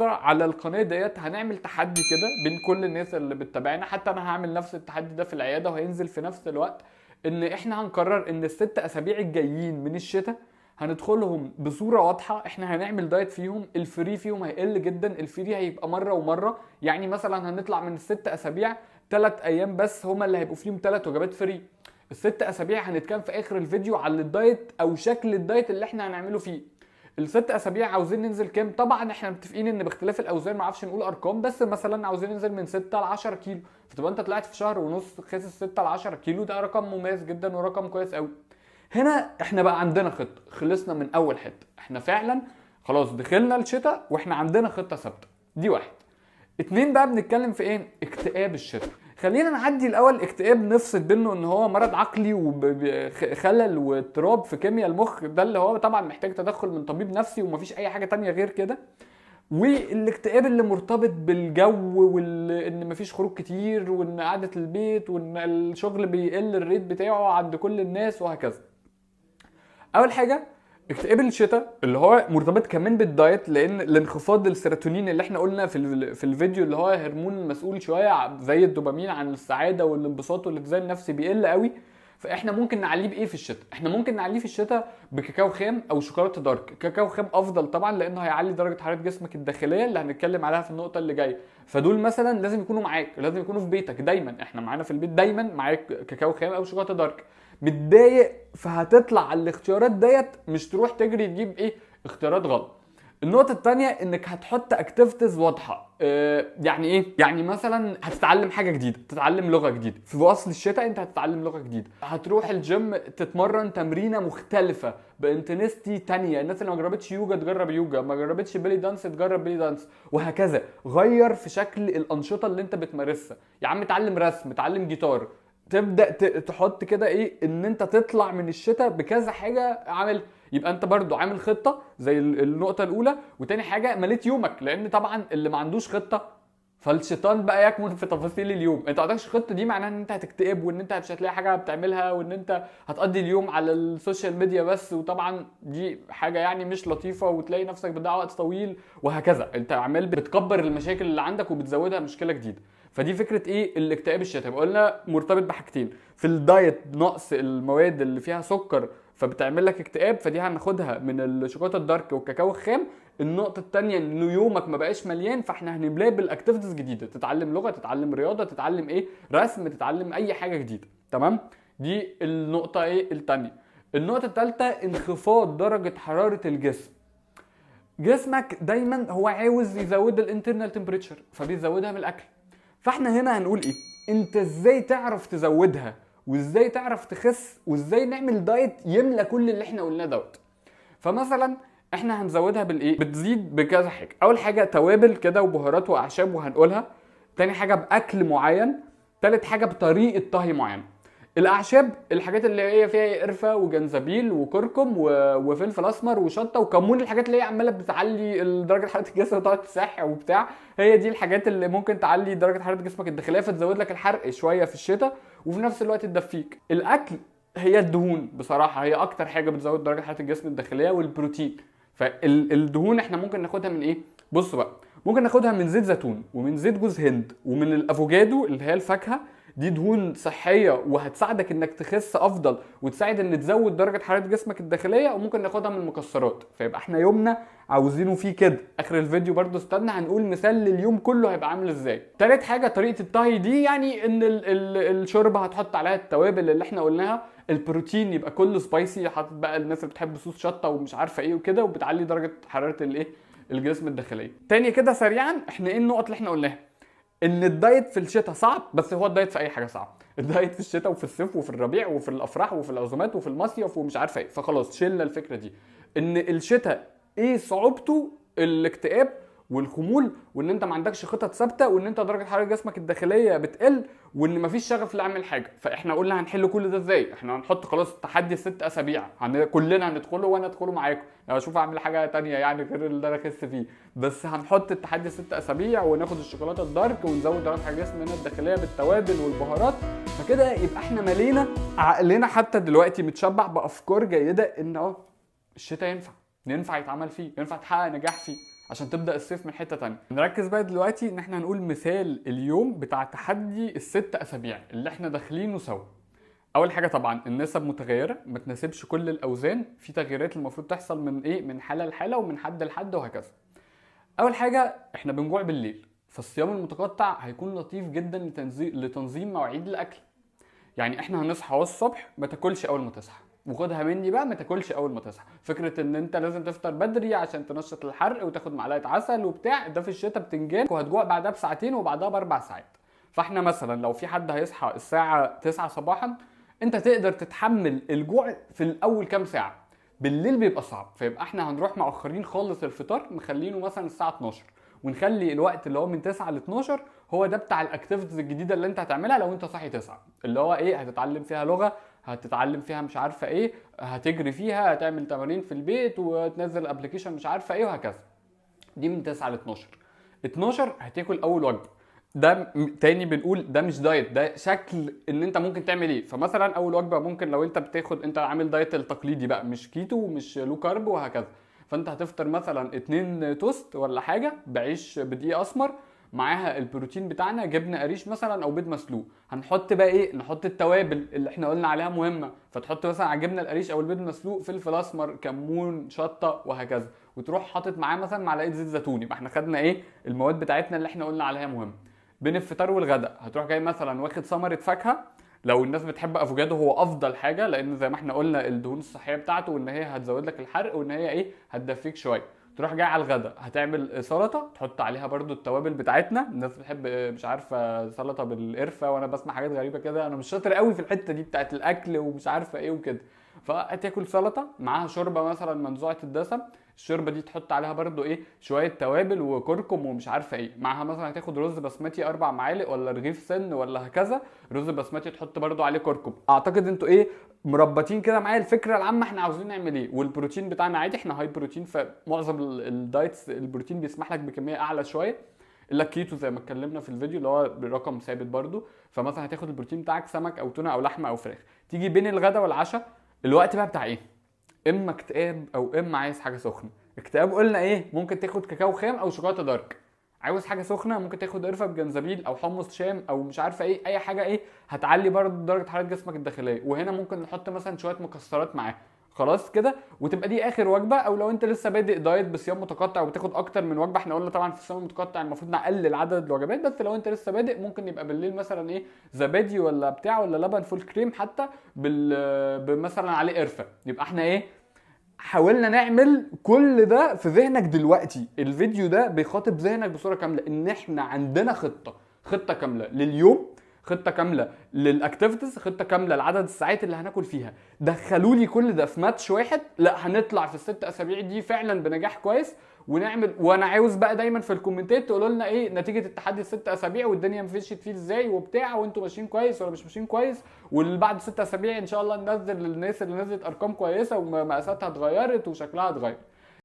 على القناة ديت هنعمل تحدي كده بين كل الناس اللي بتتابعنا، حتى انا هعمل نفس التحدي ده في العيادة وهينزل في نفس الوقت، ان احنا هنقرر ان ال6 اسابيع الجايين من الشتاء هندخلهم بصورة واضحة، احنا هنعمل diet فيهم، ال free فيهم هيقل جدا، ال free هيبقى مرة ومرة، يعني مثلا هنطلع من ال6 اسابيع 3 ايام بس هما اللي هيبقوا فيهم 3 وجبات free. ال6 اسابيع هنتكلم في اخر الفيديو على ال diet او شكل ال diet اللي احنا هنعمله فيه. ال6 اسابيع عاوزين ننزل كام؟ طبعا احنا متفقين ان باختلاف الاوزان ما اعرفش نقول ارقام، بس مثلا عاوزين ننزل من 6 ل 10 كيلو، فتبقى انت طلعت في شهر ونص خاسس 6 ل 10 كيلو، ده رقم مميز جدا ورقم كويس قوي. هنا احنا بقى عندنا خطه، خلصنا من اول حتة، احنا فعلا خلاص دخلنا الشتاء واحنا عندنا خطه ثابتة. دي واحد. 2 بقى بنتكلم في ايه؟ اكتئاب الشتاء. خلينا نعدي الاول اكتئاب، نفصل بينه ان هو مرض عقلي وخلل واضطراب في كيمياء المخ، ده اللي هو طبعا محتاج تدخل من طبيب نفسي ومفيش اي حاجة تانية غير كده. والاكتئاب اللي مرتبط بالجو، وان مفيش خروج كتير، وان قعدة البيت، وان الشغل بيقل ال rate بتاعه عند كل الناس وهكذا. اول حاجة اكتئاب الشتاء اللي هو مرتبط كمان بال diet، لان الانخفاض السيروتونين اللي احنا قلنا في الفيديو اللي هو هرمون مسؤول شوية زي الدوبامين عن السعادة والانبساط والاتزان النفسي بيقل قوي. فاحنا ممكن نعليه بايه في الشتاء؟ احنا ممكن نعليه في الشتاء بكاكاو خام او شوكولاتة dark. كاكاو خام افضل طبعا لانه هيعلي درجه حرارة جسمك الداخلية اللي هنتكلم عليها في النقطة اللي جاية. فدول مثلا لازم يكونوا معاك، لازم يكونوا في بيتك دايما، احنا معانا في البيت دايما معاك كاكاو خام او شوكولاتة dark. متضايق فهتطلع على الاختيارات ديت، مش تروح تجري تجيب ايه اختيارات غلط. النقطة التانية انك هتحط activities واضحة. يعني ايه؟ يعني مثلا هتتعلم حاجة جديدة، تتعلم لغة جديدة، في فصل الشتاء انت هتتعلم لغة جديدة، هتروح الجيم تتمرن تمرينة مختلفة ب intensity تانية، الناس اللي ما جربتش يوجا تجرب يوجا، ما جربتش belly dance تجرب belly dance وهكذا. غير في شكل الأنشطة اللي انت بتمارسها، يا عم اتعلم رسم، اتعلم جيتار، تبدأ تحط كده ايه ان انت تطلع من الشتاء بكذا حاجة عامل. يبقى انت برضو عامل خطة زي النقطة الأولى، وتاني حاجة مليت يومك، لأن طبعا اللي ما عندوش خطة فالشيطان بقى يكمن في تفاصيل اليوم. انت ما عندكش خطة دي معناها ان انت هتكتئب، وان انت مش هتلاقي حاجة بتعملها، وان انت هتقضي اليوم على ال social media بس، وطبعا دي حاجة يعني مش لطيفة، وتلاقي نفسك بتضيع وقت طويل وهكذا. انت عمال بتكبر المشاكل اللي عندك وبتزودها مشكلة جديدة. فدي فكرة ايه الاكتئاب الشتوي. قلنا مرتبط بحاجتين في ال diet، نقص المواد اللي فيها سكر فبتعمل لك اكتئاب، فدي هناخدها من الشوكولاتة ال dark والكاكاو الخام. النقطة الثانية انه يومك ما بقاش مليان، فاحنا هنملاه بال activities جديدة، تتعلم لغة، تتعلم رياضة، تتعلم ايه رسم، تتعلم اي حاجة جديدة. تمام، دي النقطة ايه الثانية. النقطة الثالثة انخفاض درجه حرارة الجسم. جسمك دايما هو عاوز يزود ال internal temperature، فبيزودها من الاكل. فاحنا هنا هنقول ايه؟ انت ازاي تعرف تزودها، وازاي تعرف تخس، وازاي نعمل diet يملى كل اللي احنا قلناه دوت. فمثلا احنا هنزودها بالايه؟ بتزيد بكذا حاجة. اول حاجة توابل كده وبهارات واعشاب وهنقولها. تاني حاجة باكل معين. تالت حاجة بطريقة طهي معينة. الاعشاب الحاجات اللي هي فيها قرفه وجنزبيل وكركم وفلفل اسمر وشطه وكمون، الحاجات اللي هي عماله بتعلي درجه حرارة الجسم وتقعد تسح وبتاع، هي دي الحاجات اللي ممكن تعلي درجه حرارة جسمك الداخلية فتزود لك الحرق شوية في الشتاء وفي نفس الوقت تدفيك. الاكل هي الدهون بصراحة هي اكتر حاجة بتزود درجه حرارة الجسم الداخلية، والبروتين. فالدهون احنا ممكن ناخدها من ايه؟ بص بقى، ممكن ناخدها من زيت زيتون ومن زيت جوز هند ومن الافوكادو اللي هي الفاكهة، دي دهون صحية وهتساعدك انك تخس افضل وتساعد ان تزود درجه حرارة جسمك الداخلية. وممكن ناخدها من المكسرات. فيبقى احنا يومنا عاوزينه فيه كده. اخر الفيديو برضو استنى هنقول مثال لليوم كله هيبقى عامل ازاي. تالت حاجة طريقه الطهي دي، يعني ان الشوربة هتحط عليها التوابل اللي احنا قلناها، البروتين يبقى كله spicy، حاطط بقى الناس اللي بتحب صوص شطه ومش عارفه ايه وكده، وبتعلي درجه حرارة الايه الجسم الداخلية. تاني كده سريعا احنا ايه النقط اللي احنا قلناها؟ ان ال diet في الشتاء صعب، بس هو ال diet في اي حاجة صعب. ال diet في الشتاء وفي الصيف وفي الربيع وفي الافراح وفي العزومات وفي المصيف ومش عارفه ايه، فخلاص شلنا الفكرة دي. ان الشتاء ايه صعوبته؟ الاكتئاب والخمول، وان انت ما عندكش خطط ثابتة، وان انت درجه حرارة جسمك الداخلية بتقل، وان مفيش شغف لاعمل حاجة. فاحنا قلنا هنحل كل ده ازاي؟ احنا هنحط خلاص تحدي 6 اسابيع كلنا هندخله وانا ادخله معاكم، لو اشوف اعمل حاجة تانية يعني غير اللي انا اخس فيه، بس هنحط التحدي 6 اسابيع وناخد الشوكولاتة ال dark ونزود درجه حرارة جسمنا الداخلية بالتوابل والبهارات. فكده يبقى احنا مالينا عقلنا حتى دلوقتي متشبع بافكار جيدة ان الشتاء ينفع يتعمل فيه، ينفع تحقق نجاح فيه. عشان تبدا الصيف من حتة تانية. نركز بقى دلوقتي ان احنا هنقول مثال اليوم بتاع تحدي ال6 اسابيع اللي احنا داخلينه سوا. اول حاجة طبعا النسب متغيرة، ما تناسبش كل الاوزان، في تغييرات المفروض تحصل من ايه، من حاله لحاله ومن حد لحد وهكذا. اول حاجة احنا بنجوع بالليل، فالصيام المتقطع هيكون لطيف جدا لتنظيم مواعيد الاكل. يعني احنا هنصحى الصبح، ما تاكلش اول ما تصحى، وخدها مني بقى، ما تاكلش اول ما تصحى. فكرة ان انت لازم تفطر بدري عشان تنشط الحرق وتاخد معلقه عسل وبتاع، ده في الشتاء بتنجان، وهتجوع بعدها بساعتين وبعدها ب4 ساعات. فاحنا مثلا لو في حد هيصحى الساعة 9 صباحا، انت تقدر تتحمل الجوع في الاول كام ساعة، بالليل بيبقى صعب. فيبقى احنا هنروح مأخرين خالص الفطار، مخلينه مثلا الساعة 12، ونخلي الوقت اللي هو من 9 ل 12 هو ده بتاع ال activities الجديدة اللي انت هتعملها لو انت صاحي 9، اللي هو ايه، هتتعلم فيها لغة، هتتعلم فيها مش عارفه ايه، هتجري فيها، هتعمل تمارين في البيت، وتنزل application مش عارفه ايه وهكذا. دي من 9 ل 12. 12 هتاكل اول وجبة. ده تاني بنقول ده مش diet، ده شكل ان انت ممكن تعمل ايه. فمثلا اول وجبة ممكن لو انت بتاخد، انت عامل diet التقليدي بقى، مش كيتو ومش low carb وهكذا، فانت هتفطر مثلا 2 توست ولا حاجة بعيش بدقيق اسمر، معاها البروتين بتاعنا جبنه قريش مثلا او بيض مسلوق. هنحط بقى ايه، نحط التوابل اللي احنا قلنا عليها مهمة، فتحط مثلا على الجبنة القريش او البيض المسلوق فلفل اسمر، كمون، شطه وهكذا، وتروح حاطط معاه مثلا معلقه زيت زيتون. يبقى احنا خدنا ايه، المواد بتاعتنا اللي احنا قلنا عليها مهمة. بين الفطار والغداء هتروح جاي مثلا واخد ثمره فاكهة، لو الناس بتحب افوكادو هو افضل حاجة، لان زي ما احنا قلنا الدهون الصحية بتاعته، وان هي هتزود لك الحرق، وان هي ايه، هتدفيك شوية. تروح جاي على الغداء هتعمل سلطة تحط عليها برده التوابل بتاعتنا، الناس بتحب مش عارفه سلطة بالقرفه، وانا بسمع حاجات غريبة كده، انا مش شاطر قوي في الحتة دي بتاعت الاكل ومش عارفه ايه وكده. فهتاكل سلطة معاها شوربة مثلا منزوعه الدسم، الشوربة دي تحط عليها برده ايه، شوية توابل وكركم ومش عارفه ايه، معاها مثلا هتاخد رز بسمتي 4 معالق ولا رغيف سن ولا هكذا، رز بسمتي تحط برده عليه كركم. اعتقد انتوا ايه مربطين كده معايا الفكرة العامة احنا عاوزين نعمل ايه. والبروتين بتاعنا عادي، احنا high protein، فمعظم ال diets البروتين بيسمح لك بكمية اعلى شوية، الا الكيتو زي ما اتكلمنا في الفيديو اللي هو برقم ثابت برده. فمثلا هتاخد البروتين بتاعك سمك او تونه او لحمه او فراخ. تيجي بين الغداء والعشاء الوقت بقى بتاع ايه، اما اكتئاب او اما عايز حاجة سخنة. اكتئاب قلنا ايه، ممكن تاخد كاكاو خام او شوكولاتة dark. عاوز حاجة سخنة ممكن تاخد قرفه بجنزبيل او حمص شام او مش عارفه ايه، اي حاجة ايه هتعلي برضه درجه حرارة جسمك الداخلية. وهنا ممكن نحط مثلا شوية مكسرات معاه. خلاص كده، وتبقى دي اخر وجبة. او لو انت لسه بادئ diet بصيام متقطع وبتاخد اكتر من وجبة، احنا قلنا طبعا في الصيام المتقطع المفروض نقلل عدد الوجبات، بس لو انت لسه بادئ ممكن يبقى بالليل مثلا ايه، زبادي ولا بتاع ولا لبن full cream حتى مثلا عليه قرفه. يبقى احنا ايه، حاولنا نعمل كل ده في ذهنك دلوقتي. الفيديو ده بيخاطب ذهنك بصورة كاملة ان احنا عندنا خطه كاملة لليوم، خطه كاملة لل activities، خطه كاملة لعدد الساعات اللي هناكل فيها. دخلوا لي كل ده في ماتش واحد، لا هنطلع في ال6 اسابيع دي فعلا بنجاح كويس ونعمل. وانا عاوز بقى دايما في الكومنتات تقولوا لنا ايه نتيجة التحدي ال6 اسابيع، والدنيا مشيت فيه ازاي وبتاع، وانتوا ماشيين كويس ولا مش ماشيين كويس. واللي بعد 6 اسابيع ان شاء الله ننزل للناس اللي نزلت ارقام كويسة ومقاساتها اتغيرت وشكلها اتغير.